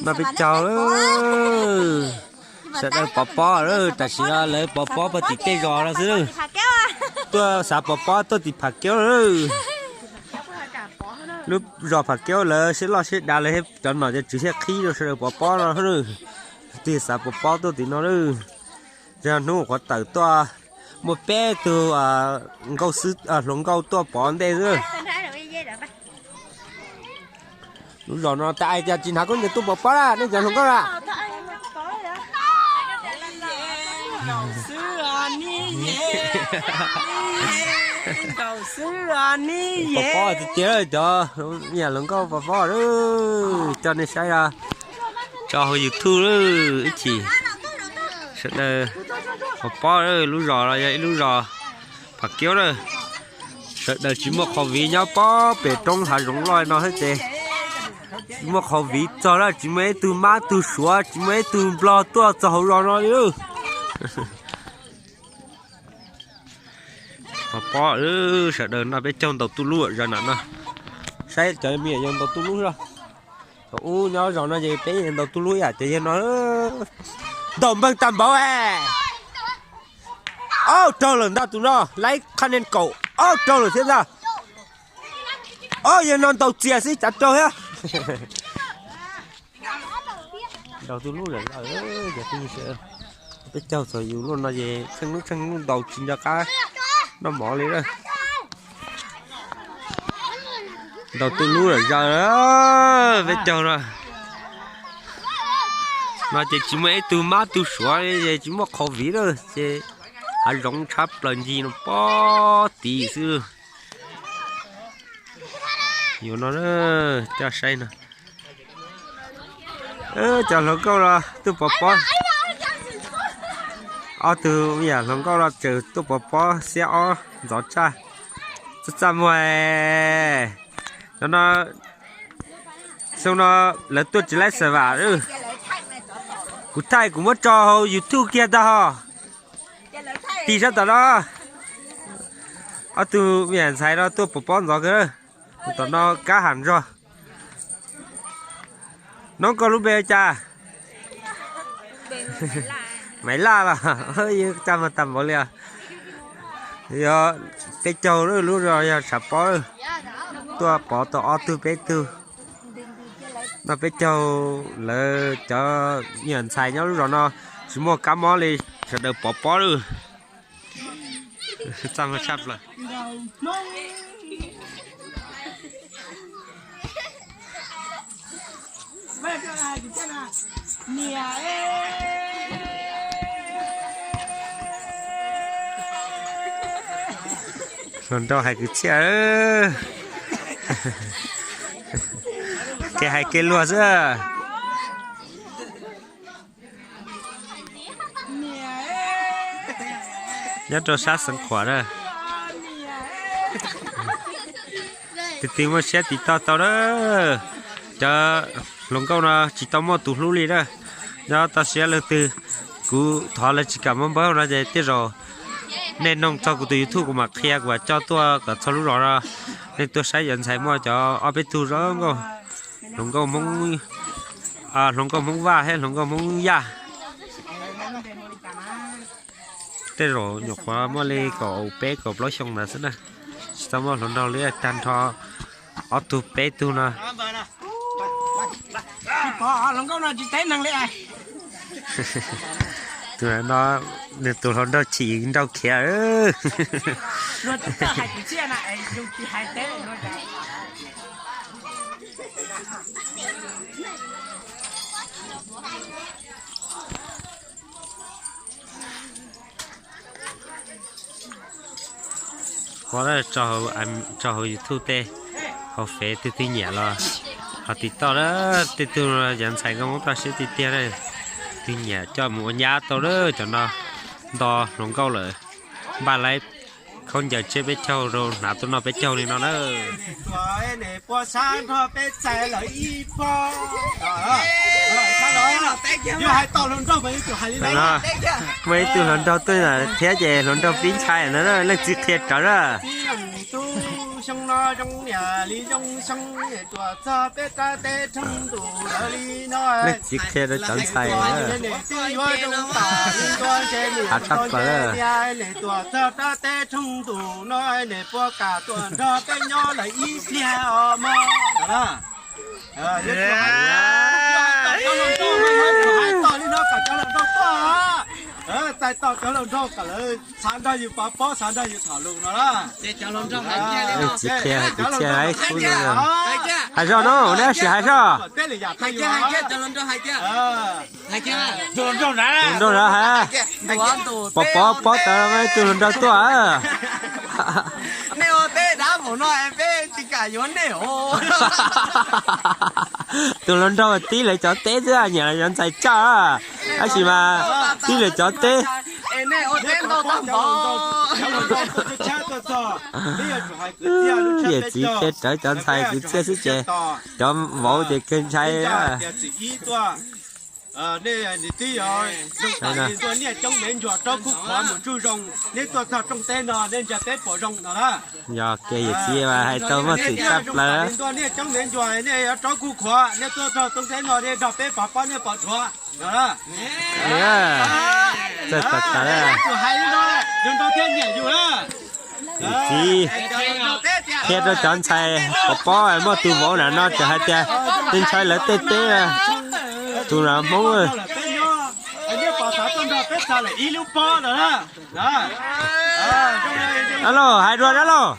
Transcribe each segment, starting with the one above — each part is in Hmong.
Peb caug, sawv daws pov pob lawm, tam sim no lawv pov pob puag tim tej zos no xwb. Tuaj xav pov pob tuaj tim Pham Keub lawm. Lub zos Pham Keub lawv siab loj siab dav, lawv cov nom cov tswv thiaj qhib rau sawv daws pov pob no. Tig xav pov pob tuaj tim no lawm. Yog hnub qhuav tawm tuaj muaj peb tug nkauj xwb, hluas nkauj tuaj pov ntej xwb. Lub zos no tas ais tias tsis hnav khaub ncaws tuaj pov pob na, nej cov hluas nkauj na. Pov pob tiag tiag cov, hluas nkauj pov pob, coj nej saib, tso hauv YouTube ib chim. Sawv daws pov pob, lub zos no yog ib lub zos Pham Keub na. Sawv daws tsis muaj qhov viv nyob pob pem roob hav zoov loj no thiab ces tsis muaj qhov viv txog lawm, tsis muaj ib tug mab tug suav, tsis muaj ib tug nplog tuaj txog hauv zos no li. Pov pob, sawv daws noj peb caug ntaus tuj lub zos no no. Saib cov me nyuam yaus ntaus tuj lub. Thaum ub nyob zos no ces peb ntaus tuj lub ib yam ces yog no. Ntaus npawg tag npaum. Ob raug lawm ntag tus no, laib qha nees kaum ob raug lawm thiab ntag. Ob yog no ntaus txias xwb cav raug thiab. Ntaus tuj lub lawm, peb caug txog yus lub no ces tsheej lub tsheej lub ntaus tsis nco qab noj mov li lawm. Ntaus tuj lub lawm zaws, peb caug no. No ces tsis muaj ib tug mab tug suav li, tsis muaj qhov viv lawm ces hav zoov tshab plaws ncig no pob tid xwb. Yuav no coj saib no. Cov hluas nkauj no tuaj pov pob. Ob tug me nyuam hluas nkauj no tseem tuaj pov pob xiab ob ntxov tsaj. Txaj txaj muag. Cov no xyoo no lawv tuaj tsis laib xav vam. Kuv thaij kuv muab tso hauv YouTube kiag tag ho. Tig sab tom no. Ob tug me nyuam ntxhais no tuaj pov pob ntxov kawg. Tom no kab ham zog. Nov koj lub npe cas? Maiv Laj los? Yeej txaj muag tag npaum li os. Yog peb caug lub zos yog tshav pob. Tuaj pov tau ob tug peb tug. No peb caug lawv cov me nyuam ntxhais nyob lub zos no tsis muaj kab mob li, sawv daws pov pob lawm. Txaj muag tshaj plaws. Hluas nraug hais kwv txhiaj. Kev hais kev luag xwb. Nyob rau sab Xeev Khuam na. Tus twg muaj siab tiv tauj tau na. Cov hluas nkauj no tsis tau muaj tus hlub li na. Nyob toj siab leej twg, kuv thov lawv tsis kam muab npawb no ces tej zaum nej noog txog kuv tus YouTube kuv mam qhia, kuv mam coj tuaj kom txog lub zos no. Nej tuaj saib cov ntxhais muaj cov ob peb tug zoo nkauj, hluas nkauj Hmoob, hluas nkauj Hmoob Vaj thiab hluas nkauj Hmoob Yaj. Tej zaum nyuam qhuav muaj li kaum peb kaum plaub xyoo ntawd xwb na. Tsis tau muaj hluas nraug li, tag nrho ob tug peb tug no. Tus no nws tus hluas nraug chim nraug khiav. Qhuav tso hauv YouTube tej, hauv Fev twg twg nyiam los ho tiv toj na. Tej tug cov ntxhais nkauj Hmoob toj siab tiag tiag na, twg nyiam coj mus ua nyab tau na. Cov no nto hluas nkauj lawm, npaj laib khaub ncaws tsiab peb caug rau hnav tuaj noj peb caug li no na. Muaj ib tug hluas nraug tuaj thiab ces hluas nraug pib ntshai na, leej txiv qhia rawv na. Xyoo no zoo niam li zoo xyoo, tuaj txog peb rab teb roob ntuj lawv li no. Leej txiv qhia rau cov ntxhais, hav tshaj plaws. Tuaj txog rab teb roob ntuj no, nej puas kam tuaj nrog peb nyob lawm ib pliag os mog? Hais tom li no kom cov hluas nraug tuaj, txais tos cov hluas nraug kom lawv xav nrog yus pov pob, xav nrog yus tham lus no. Leej txiv qhia hais kwv txhiaj, hais zoj no, neb sim hais zoj. Tus hluas nraug nrad hais, pov pob pob tas tus hluas nraug tuaj. Nej ua teb dab npaum no peb tsis kam yuav nej os. Tus hluas nraug tib lawv cov teb xwb, nyiam cov ntxhais tshaj, tab sis mas tib lawv cov teb. Yawm txiv qhia rawv cov ntxhais kwv txhiaj xwb ces cov vauv ces kawg ntshai. Nej twb yog zoo tam li ntuj niaj coob dev ncuag rau kub qhuav mus tsuj zoo, nej tuaj txog rooj teb no nej ntsia peb puas zoo no na. Yog kiag yawm txiv hais tau muaj txim tshaj plaws. Ntuj niaj coob dev ncuag nej yuav rau kub qhuav, nej tuaj txog rooj teb no nej nrog peb pov pob nej pom dhuav no. Txawj tau tas. Yawm txiv qhia rau cov ntxhais pov pob, muaj tus vauv nram no tseem hais tias nej ntshai lawv tej teb, tus no Hmoob. Alo, hais dua dab laug,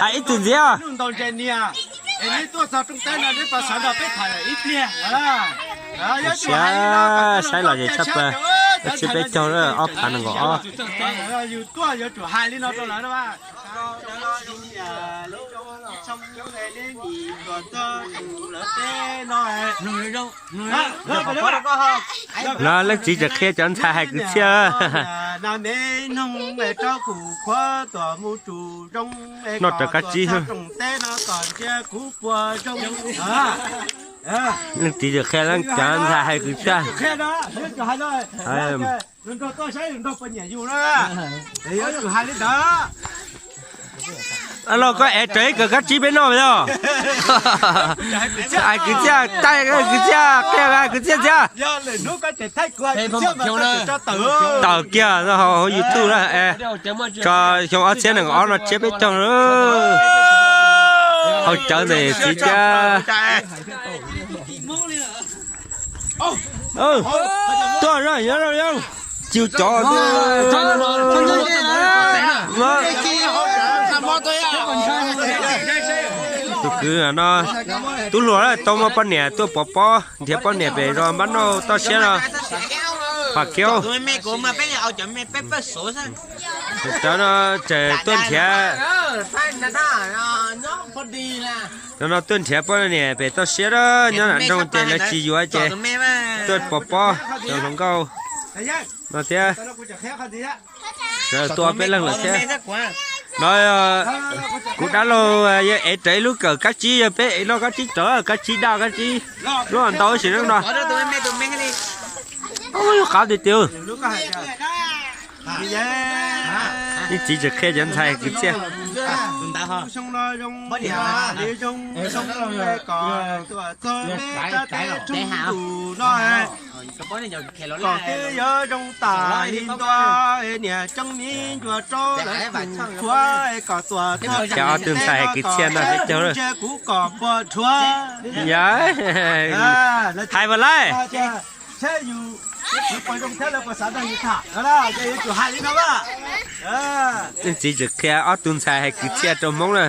hais ib tug ntxiv. Siab saib lom zem tshaj plaws, tsiab peb caug, ob phav nees nkaum ob. No leej txiv tseem qhia cov ntxhais hais kwv txhiaj. Noj rawv kab tsib. Leej txiv tseem qhia cov ntxhais hais kwv txhiaj. Los koj ev rawv ib kawm kab tsib peb noj yog. Hais kwv txhiaj, taij kwv txhiaj, qhia kwv txhiaj ntxiv. Tawm kiag hauv YouTube na. Tso xyoo ob txhiab nees nkaum ob no tsiab peb caug. Haus cawv ntawm txiv thiab. Tuaj zoj nyob zoo, cov tus kwv no, tub hluas tau muaj poj niam tuaj pov pob nrhiav poj niam pem zos Npab Nauj toj siab no. Pam Khiaub. Cov no tseem tuaj nrhiav, cov no tuaj nrhiav poj niam pem toj siab na, nyob nram nroog ces lawv tsis yuav ces tuaj pov pob cov hluas nkauj no thiab. Sawv tuaj peb leeg lawm thiab. No kuv dab laug yog ev rawv ib lub kawm kab tsib, yog peb ev noj kab tsib rawv, kab tsib daj kab tsib, lub ntau ib sim neej no. Lub qab tiag tiag. Ib txiv tseem qhia cov ntxhais kwv txhiaj. Kom twb yuav zoo tas li ntua, niam tseeb mi ncua rau lawv tus tshuav, kom tuaj txog ob tug ntxhais hais kwv txhiaj no peb caug, ntsia kuv kom puas dhuav. Yog hais puas laij? Leej txiv tseem qhia ob tug ntxhais hais kwv txhiaj rau Hmoob na.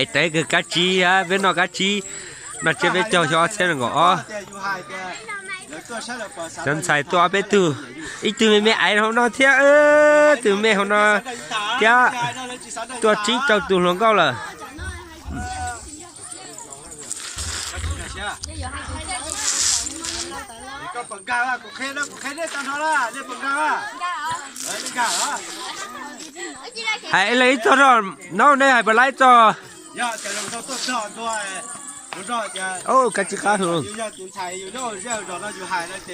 Es rawv kawm kab tsib, peb noj kab tsib, noj tsiab peb caug xyoo ob txhiab nees nkaum ob. Cov ntxhais tuaj ob peb tug, ib tug me me aiv hauv no thiab, tus me hauv no thiab, tuaj tsib rau tus hluas nkauj lawm. Hais ib leeg ib txog zog, no nej hais puas laij txog? Kab tsib qab hwv.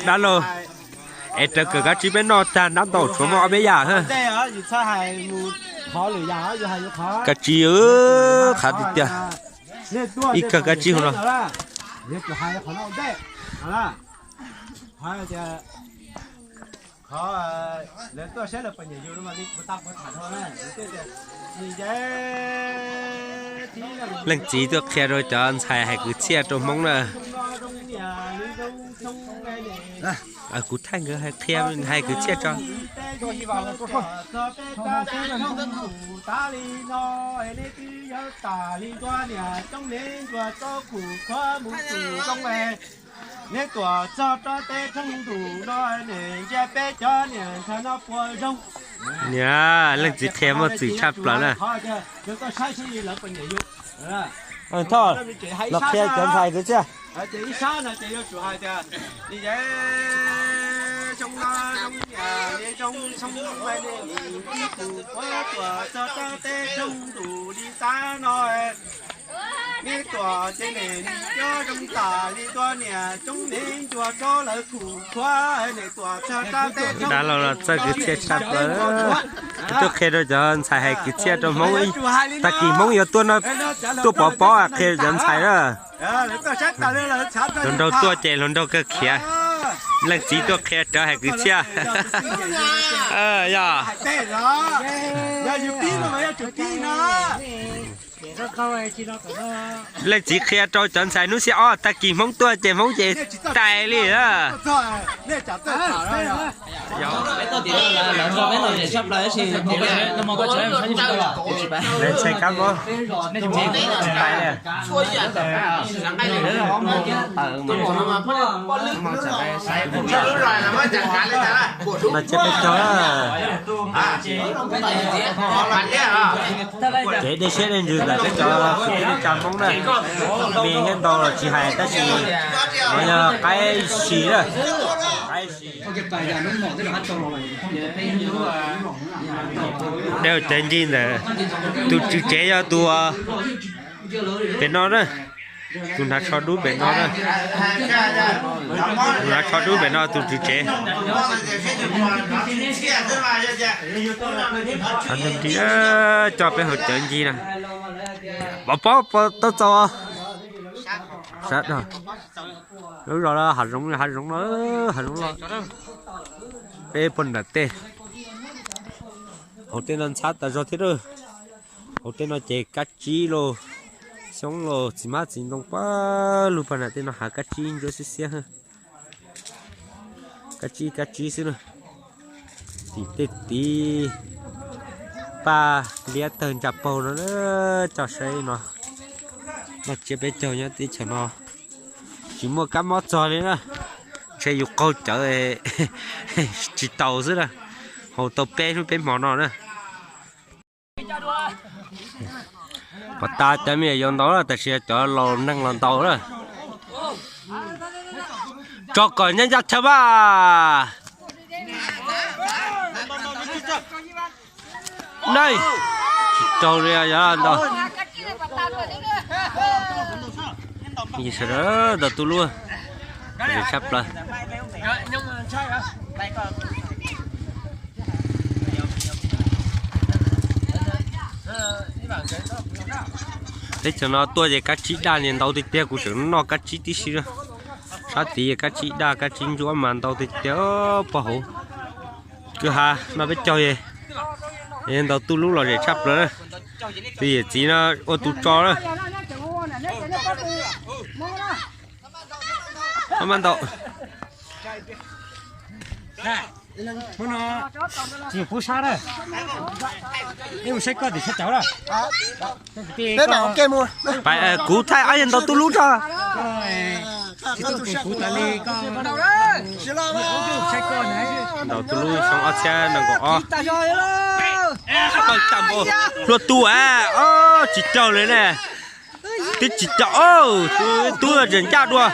Dab laug, Es raws kawm kab tsib peb noj tag ntab ntau tshuav muaj ob peb yam. Kab tsib, qhav tiag tiag. Ib kawg kab tsib hauv no. Leej txiv tuaj qhia rau cov ntxhais hais kwv txhiaj rau Hmoob na. Kuv thaij nkawd hais qhia, hais kwv txhiaj tso. Neb tuaj txog rau teb rooj ntuj no, neb ntsia peb cov niam ntxhais no puas zoo. Niam, leej txiv qhia muaj txim tshaj plaws na. Thoj, los qhia cov ntxhais kwv txhiaj. Ces ib sab no ces yuav tsum hais tias, zoo no zoo niam, zoo zoo ib tus puav tuaj txog rau teb rooj ntuj li tag no. Neb tuaj ces neb nim cov zoo tas li tua niam coob neb ncuag rau lawv khub khuav, neb tuaj txog rau teb rooj. Dab laug los txawj kwv txhiaj tshaj plaws. Tuaj qhia rau cov ntxhais hais kwv txhiaj rau Hmoob. Tag kis Hmoob yuav tuaj no, tuaj pov pob qhia cov ntxhais na. Hluas nraug tuaj ces hluas nraug kawg khiav. Leej txiv tuaj qhia rawv hais kwv txhiaj. Yog. Leej txiv qhia rau cov ntxhais hnub xiab ob tag kis Hmoob tuaj ces Hmoob ces tais li. Ntxhais kab mob tais li. Mas tsis peb caug, kev dej siab dej ntsws ntawm peb cov kwv tij neej tsa Hmoob na, me thiab ntau los tsis hais tab sis no yog qaib si na. Qaib si. Dej cawv ncig ntawm tus tswv tsev yog tus pem no na, tus hnav tsho dub pem no na, tus hnav tsho dub pem no tus tswv tsev. Coj peb haus cawv ncig na. Pov pob tau txaus. Lub zos hav zoov, hav zoov no, hav zoov los peb pog nram tej. Hauv tej no ntxhab tas zog thiab lawm. Hauv tej no ces kab tsib los, xyoob los, txiv hmab txiv ntoo pab lug pag nram tej no hav kab tsib ntsuab xiab xiab. Kab tsib kab tsib xwb na. Tim tej tiv paj liab tawg ntsa paug no na, coj saib no. Noj tsiab peb caug nyob teb chaws no tsis muaj kab mob txog li na. Ntshe yus qaug cawv tsis tau xwb na. Haus tau peb hnub peb hmo no na. Pov tas cov me nyuam yaus ntau na, tab sis cov laus neeg los ntau na. Tso kom nyab ncaj chaw mas. Nai, tsis raug li yog ntau. Sawv daws ntau tu lub, tshaj plaws. Teb chaws no tuaj ces kab tsib daj ntau tiag tiag, kuv tseem noj kab tsib tib si. Sab tid kab tsib daj kab tsib ntsuab mas ntau tiag tiag pog hauv. Kwj ha no peb caug es ntau tu lub los zem tshaj plaws na. Tus yawm txiv no ua tus tso na. Maj ntau. Tsis pub sab na. Ib mus saib koj tim sab cauv na. Kuv thaij ob yawg ntau tu lub tso. Ntau tu lub xyoo ob txhiab nees nkaum ob. Hlua tu a, tsis raug li ne. Twb tsis raug, tub tseem ncaj dua.